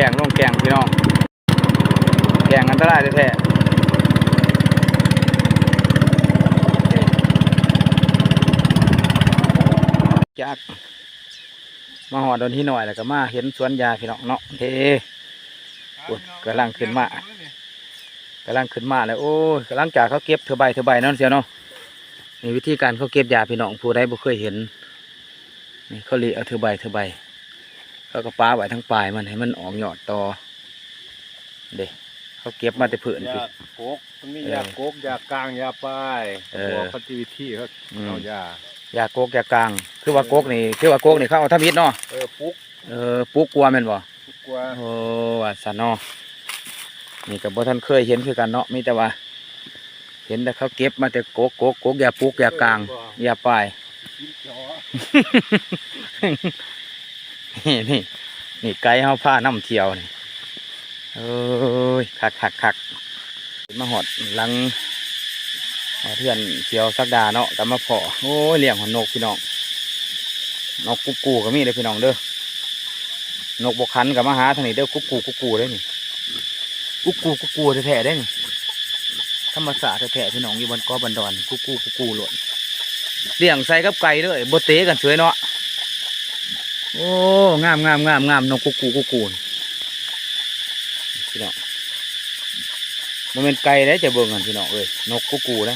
ງລົງແກ້ງພີ່ນ້ອງ ແກ້ງອັນຕະລາຍແທ້ໆ ຈັກ ມາຮອດດອນຫີນນ້ອຍແລ້ວກໍມາເຫັນສວນຢາພີ່ນ້ອງເນາະ ເດ້ ໂອ້ຍ ກຳລັງຂຶ້ນມາ ກຳລັງຂຶ້ນມາແລ້ວ ໂອ້ຍ ຫຼັງຈາກເຂົາເກັບເທື່ອໃບເທື່ອໃບເນາະ ສ່ຽວເນາະ ນີ້ວິທີການເຂົາເກັບຢາພີ່ນ້ອງ ຜູ້ໃດບໍ່ເຄີຍເຫັນ ນີ້ເຂົາລີ້ເອົາເທື່ອໃບເທື່ອໃບ ເຂົາກໍປະໄວ້ທາງປາຍມັນໃຫ້ມັນອອກຍອດຕໍ່ ເດ້ ເຂົາເກັບມາແຕ່ພື້ນ ຢາ ພີ້ ກົກ ມັນມີ ເອີ ຢາກົກ ຢາກາງ ຢາປາຍ ເອີ ບອກເຂົາຕິວິທີເຂົາ ອືມ ເອົາຢາ ຢາກົກຢາກາງ ຄືວ່າ ເອີ ກົກນີ້ ຄືວ່າກົກນີ້ເຂົາເອົາທຳອິດເນາະ ເອີ ປຸກ ເອີ ປຸກກວ່າແມ່ນບໍ່? ປຸກກວ່າ ໂອ້ ວ່າຊັ້ນເນາະ ນີ້ກໍບໍ່ທັນເຄີຍເຫັນຄືກັນເນາະ ມີແຕ່ວ່າ ເຫັນແຕ່ເຂົາເກັບມາແຕ່ກົກ ກົກ ກົກ ຢາປຸກ ຢາກາງ ຢາປາຍ ກິນຈໍ ນີ້ ນີ້ ນີ້ໄກເຮົາພານຳທ່ຽວນີ້ ໂອ້ຍ ຄັກໆໆ ມາຮອດຫຼັງ ຮອດເຮືອນສ່ຽວສັກດາເນາະ ກໍມາພໍ້ ໂອ້ຍ ລ້ຽງຮອດນົກພີ່ນ້ອງ ນົກກຸກກູກໍມີເດີພີ່ນ້ອງເດີ ນົກບໍ່ຂັນກໍມາຫາທາງນີ້ເດີ ກຸກກູ ກຸກກູເດ້ນີ້ ກຸກກູ ກຸກກູແທ້ໆເດ້ນີ້ ທຳມະຊາດແທ້ໆພີ່ນ້ອງ ຢູ່ບ້ານເກາະບ້ານດອນ ກຸກກູ ກຸກກູໂລດ ລ້ຽງໃສ່ກັບໄກ່ເລີຍ ບໍ່ເຕະກັນເສີຍເນາະ ໂອ້ ງາມໆໆໆ ນົກກຸກກູ ກຸກກູ ພີ່ນ້ອງ ບໍ່ແມ່ນໄກ່ເດ້ ຈະເບິ່ງຫັ້ນພີ່ນ້ອງເອີຍ ນົກກຸກກູນະ